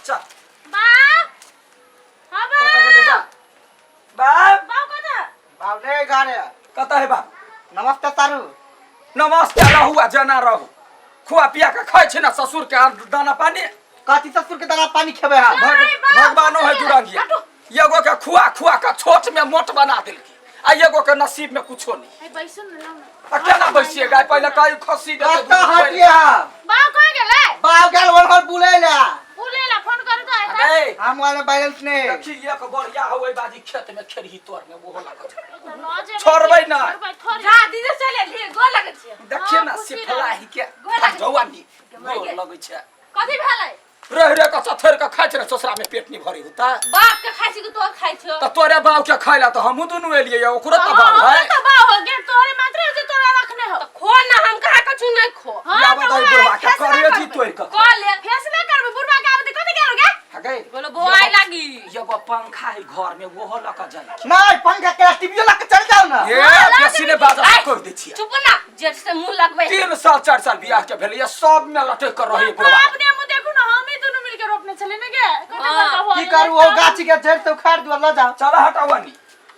चल। बाप, हाँ। कतऽ गेलै बाप। बाप? बाप। बाप कतऽ? बाप नहीं घरे। कतऽ है बाप? नमस्ते सारू। नमस्ते रहू आ जना रहू, खुआ पिया के खाइ छी ना ससुर के दाना पानी? कथी ससुर के दाना पानी खेबै हम? बाप, भगवानो है दुरंगिया, एगो के खुआ खुआ के छोट में मोट बना देलकी आ एगो के नसीब में कुछो नहीं। ए, बैसू ने ना। आ केना बैसिए गाय? पहिले कहीं खसी देतै। कतऽ हटिए हम? बाप कहाँ गेलै? बाप गेल ओनहर बुलै ला। बुलै ला फोन करू तऽ एतै। अरे हम वाला बैलेंस नहीं। देखी, एक बढ़िया हो बाजी खेत में खेरही तोड़ने ओहो लागल छै। तऽ लऽ जेबै। छोड़बै ना। छोड़बै थोड़े। जा दीदी, चलि एलियै, गोर लगै छियै। देखिए ना। हाँ, खुशी सिफलाही के गोर लागै। जवानी गोर लगै छै। कथी भेलै? रह रह के चथर के खाइ छै ने, ससुरा में पेट नहीं भरे होता। बाप के खाइ छी कि तोर खाइ छियो? तऽ तोरे बाप के खाइ ला तऽ हमहूँ दुनू एलियै या ओकरो तऽ बाप हाँ, है। तऽ बाप हो गेल, तोरे मात्र हो जे तोरा रखने हो। तऽ खो ना, हम कहाँ कछु नहीं खो। हाँ, लाबऽ तऽ दही वएह बुढ़वा के फैसला करे जी करबै। तोड़ि कऽ। कह ले। फैसला करबै बुढ़वा के आबे कथी करू गे? हगे। बोलो बोआई लागी। एगो पंखा है घर में, ओहो लऽ कऽ जाइ। नहीं, पंखा के टीवी लग के चल जाओ ना। ए, बेसी ने बाजा कहि दै छियै। चुप ना, जेठ से मुंह लगबै। 3 साल 4 साल बियाह के भेलैया, सब में लटक कर रही बुढ़वा। अपने मुँह देखू ना, हम ही दोनों मिलके रोपने छले ने गे। कते हाँ। बड़का भऽ की गेलै। करू, ओ गाछी के जड़ से उखाड़ दियो, ल जाओ। चल हटावनी,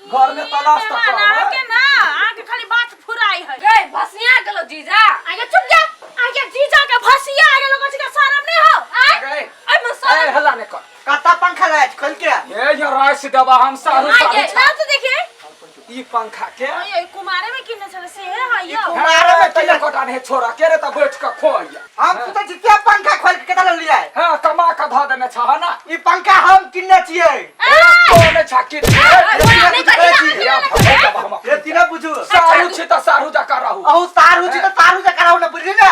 घर में तलाश तऽ मेहमान, अहाँके करबै। ना अहाँके खाली बात फुराई है। गई भसिया गेलो जीजा। आगे चुप जा, आगे जीजा के भसिया आगे लोग के शरम नहीं हो आय? गए। ऐ में ए शरम। हल्ला नहीं कर। कत्ता पंखा लाए खोल के? ए ये राइस देबा हम सारू। हाँ, सारू। ये। ना तो देखिए। ई पंखा के ये कुमारे में किने छले से है ई यो। कुमारे में तैया कोटा नहीं छोरा के रे, त बैठ के खोइया। हम सुते छी के पंखा खोल के केता लिया? हां, कमा के ध देने छह ना। ई पंखा हम किनने छियै। तो ने छाकी। नहीं करी। या भगवान हम ये तीना बुझू। सारू छी त सारू जका रहू। अहू सारू छी त सारू जका रहू ना, बुझली ना?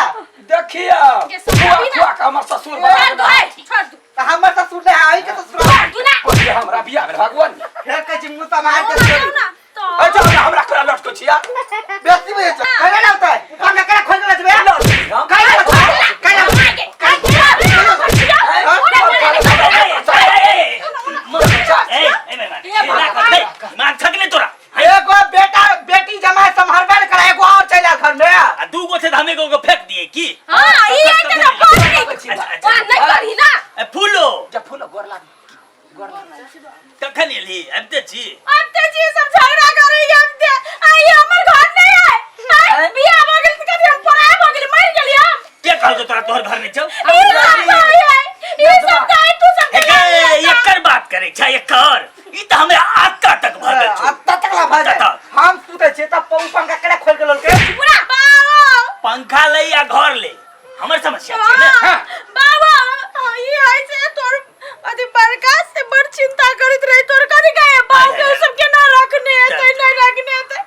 देखिए के खुआ समझाबी ना। खुआ के हमर ससुर बना छोड़ दो, देना। ए, छोड़ दो। त हमर ससुर नहीं आई के ससुर। छोड़ दो ना। पहिले हमरा बियाह भेल भगवान। फेर कहै छी मुँह समार के ओ छोड़ी। ना तो। अच्छा, हमरा कोरा लटको छिया। बेसी बुझै छ कहले ना होतै, उ पंखा केना खोल के ले जेबै? हम कहले ना, कहले ना। मार छक नहीं तोरा। एगो बेटा बेटी जमाय सम्हारबे ने करे, एगो और चलि आयल घर में। आ दू गो थे त हम एगो के फेंक दिए की? हां, ई है के ना पानी। अच्छा अच्छा। वाह, नहीं करी ना। ए फूलो। जा फूल, गोर लाग, गोर लाग। कखन एलही? आबिते छी? अब ते जी सब झगड़ा करे, अब ते आई हमर घर नहीं है आई, बियाह भ गेल त कथी हम पराया भ गेली, मर गेली हम? के कहलको तोरा तोहर घर नहीं छौ? ई सब भाई है, ई सब काहे तू सब हे गे, एकर बात करे छै एकर, ई त हमरा आत्ता तक भऽ गेल छौ। अब तक ला भऽ जाय। कतऽ? हम सुते छियै तब उ पंखा केना खोल के ललके? पूरा बाबा। पंखा ले या घर ले, हमर समस्या छै ने। हाँ। बाबा, हाँ, ई है से तोर अथी बड़का से बड़ चिंता करैत रहे तोर, कथी कहे बाबू के उ सब केना रखने हेतै, नहीं रखने हेतै,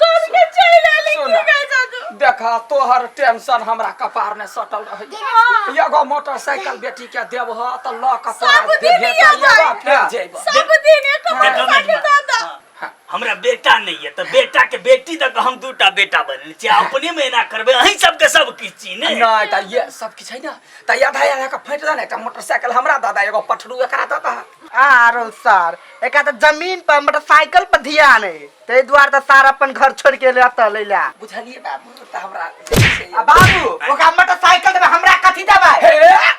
तोर के चलि एली। सुन। की कहै छौ तू? देखा, तोहर टेंशन हमरा कपार में सटल रहे। एगो मोटरसाइकिल बेटी के देबह त ल के तोरा सब दिन देबे इएह त एबह भाई। फेर जेबह। सब दिन एक देखो मोटरसाइकिल मेजमा, दादा। हाँ, हमरा बेटा नहीं है तो बेटा के बेटी तक हम दूटा बेटा बनल छी, अपने में एना करबै अहीं सबके सब किछु छी ने। नहीं त ये सब किछु है ना, त आधा आधा के फाटि दे ने, एकटा मोटरसाइकिल हमरा दादा, एगो पठरू एकरा दादा। आरो सर, एकरा तऽ जमीन पर मोटरसाइकिल पर ध्यान है, ताहि दुआरे तऽ सार अपन घर छोड़ के एलै एतऽ लै ला। बुझलिए बाबू, त हमरा जे छै। आ बाबू, ओकरा मोटरसाइकिल देबै, हमरा कथी देबै? हे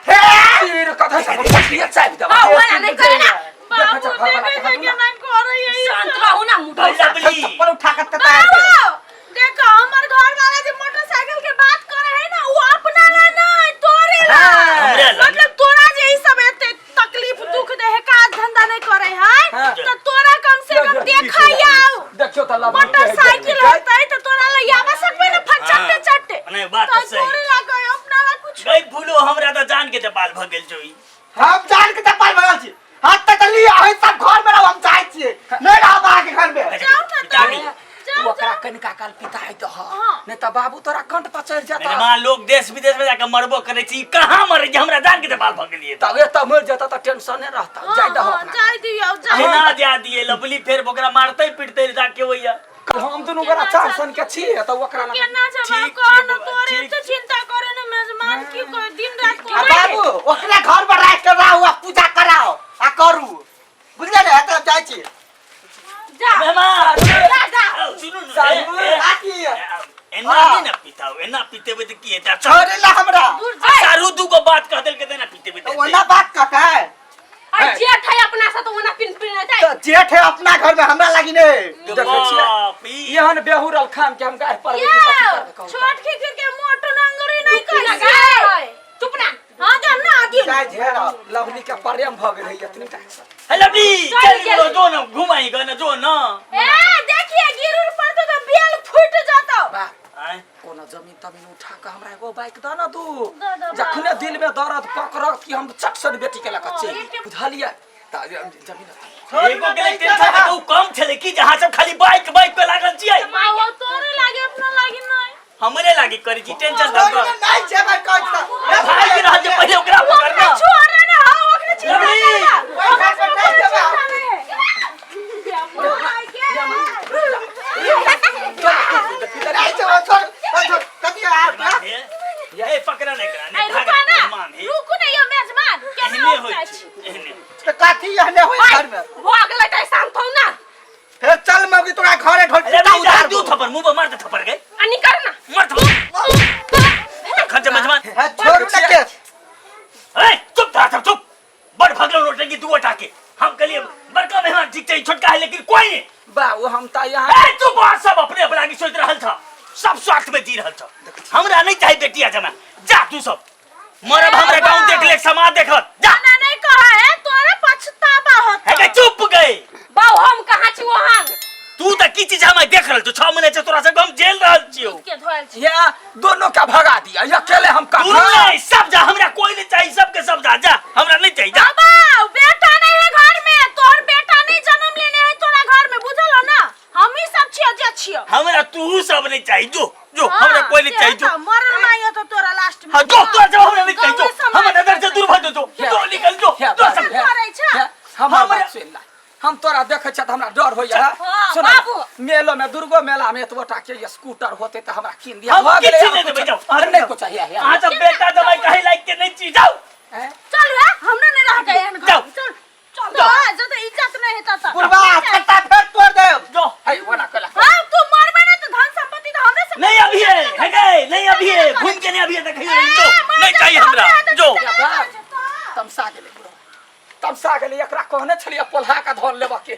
हे, तीर कथा सब पठिया चाबि देबा। हाँ, वाला नहीं करे ना। बाबू, देखै छै केना करै है ई शांत सब। रहू ना मुठौ। लवली। चप्पल उठा के ततार के। बाबू देखो, हमर घर वाला जे मोटरसाइकिल के बात करे है ना, वो अपना ला नहीं, तोरे ला। हाँ। हमरा ला। मतलब तोरा जे ई सब एते तकलीफ दुख दे है, काज धंधा नहीं करे है, हाँ। तो तोरा कम से कम देखै आओ। देखियो त लवली के। मोटरसाइकिल होतै त तोरा ले आवा सकबै ना फट हाँ। चट्टे चट्टे। नहीं, बात तो तो सही। तोरे ला कहे, अपना ला कुछ। गई फूलो, हमरा तऽ जान के तऽ बाल भऽ गेल छौ ई। हम जान के चप्पल भगल छी हाथ तक चली, अहीं सब घर में रहो, हम चाहै छियै नहीं रहब अहाँके घर में। जाओ ना। पिता गेलै। जाओ। ओकरा जाओ। कनिका काल पिताइ दह। हाँ। नहीं त बाबू तोरा कंठ पर चढ़ि मेरे जाता। माँ, लोग देश विदेश में जाके मरबो करे छी, ई कहाँ मरे जे हमरा जान के तऽ बाल भऽ गेलियै। तब एतऽ मरि जेता त टेंशने रहता। हाँ, जाय दह हाँ, अपना। जाय दियौ, जाय। केना जा दिए लवली, फेर ओकरा मारतै पिटतै जाके होइया। हम दुनू गोरा चार सन के छी त ओकरा ना केना जवाब ठीक कह छै न बौआ, तोरे ठीक एते चिंता करे न मेजमान, की कहे दिन रात आ करे। बाबू, ओकरा घर पर राखि के राहू आ पूजा कराओ आ करू, बुझलियै ने? एतऽ जाइ छी। जा। मेहमान। जा जा। आउ, सुनू ने, साहब, ए, ए, आ की? एना हाँ। नहि ने पिताउ, एना पितेबै तऽ की हेतै? छोड़े ला हमरा। दूर जा। सारू दूगो बात कह देलकै तऽ एना पितेबै तऽ तऽ ओना बात कटै। ओना पिन पिन जाय। तऽ जेठ है अपना घर में हमरा लागी ने। देखै छियै? बाप, ई एहन बेहुरल खाम के हम गाय पर ये छोट खिखिर के मोटो नंगरी नहीं चुप ना कहि गए, चुप ना। हां गे ना आगे। जाय झेल। लवली के प्रेम भऽ गेल है एतनी टा से। हे लवली, चल चल गेल। गेलो, जो न घुमाई ग न जो न। ए देखिए गिरुर पर तो बेल फूट जातो। बा आँय? कोनो जमीन तमीन उठा के हमरा एगो बाइक दऽ न दू। दऽ दऽ। जखने दिल में दर्द पकड़त कि हम चट सन बेटी के लऽ कऽ चलि बुझलियै तऽ जमीन एगो के लिए टेंशन के उ कम छले कि जहां सब खाली बाइक बाइक पे लागल छियै। माओ तोरे लागे अपना लागे नहीं। हमरे लागी करी छी टेंशन दऽ कऽ। नहीं जेबै कहै छी तऽ। भागि रहल छै पहिले ओकरा पकड़ना। छोड़ ना हां ओकरे चिंता लवली! करना। ओहि घर पर नहीं जेबै। नहीं जेबै, छोड़ छोड़ कथी आ ए पकड़ा नहीं करा ए नहीं रुका भाग ना, मेहमान हे। रुकू ना यो मेजमान केना एहने होइ उठै छै छी? एहने। तऽ कथी एहने होय घर में? भऽ गेलै तऽ शांत हो ना। फेर चल मौगी तोरा घरे ढोल अरे पिटा अभी उतार दू थप्पड़ मुंह पर मार दे थप्पड़ गए। आ निकल ना। मार थप्पड़ तखन से मेजबान। है छोड़ू ना केस। ए चुप था सब चुप। बड़ भगलो नोटंकी दू गोटा के। हम कहलिए बड़का मेहमान ठीक छै छोटका है लेकिन कोई नहीं। बाबू हम तऽ यहाँ ए चुप आ सब अपने अपना की सोच रहल छ, सब स्वार्थ में जी रहल छ। हमरा नहीं चाही बेटिया जमा, जा तू सब मरब हमरा गांव देख ले समाज देखत जा। ना नहीं कहा है तोरे पछतावा होत। हे चुप गए। बाऊ हम कहाँ छी वहां? तू त की चीज हम देख रहल छौ, 6 महीने से तोरा से हम जेल रहल छियौ। के धोयल छी। या दोनों के भगा दिया अकेले हम का दुनू नहीं सब जा, हमरा कोई नहीं चाहिए, सबके सब जा जा, हमरा नहीं चाहिए जा। बाबा बेटा नहीं है घर में, तोहर बेटा नहीं जन्म लेने है तोरा घर में, बुझल हो ना? हम ही सब छियो जे छियो। हमरा तू सब नहीं चाहिए, जो जो हमरा कोई नहीं चाहिए जो। मरल माइयो तो तोरा लास्ट में। हां जो तोरा सब हमरा नहीं चाहिए जो, गाँवे समाज हमरा नजर से दूर भऽ जो, जो निकल जो जो सब। करै छै। हमर हमरा- बात सुन ला, हम तोरा देखै छियै तऽ हमरा डर होइया। हाँ, सुन बाबू। मेलो में दुर्गो मेला में एतबो टा के स्कूटर होते तऽ हमरा कीन दिया। हम भऽ गेलै, किछु आब नहि देबै, कुछ- जाउ। अरे नहि कुछ है, है, अहाँ सब बेटा जमाई कहे लायक के नहीं छी, जाउ। हैं? चल रे हमरा नहीं रह के एहन घर। जाउ। चल चल तो जब इज्जत नहीं हेता त बुढ़वा छत्ता फेर तोड़ देब। जो है, ओना कला। हां तू मरबे ना तो धन संपत्ति तो हमरे से नहीं अभी है, है गए, नहीं अभी है, घूम के नहीं अभी है, देखियो जो नहीं चाहिए हमरा जो। या बाप, तमसा गेलै बुढ़वा, तमसा गेलै। एकरा कहने छलियै पोल्हा के धन लेबऽ के।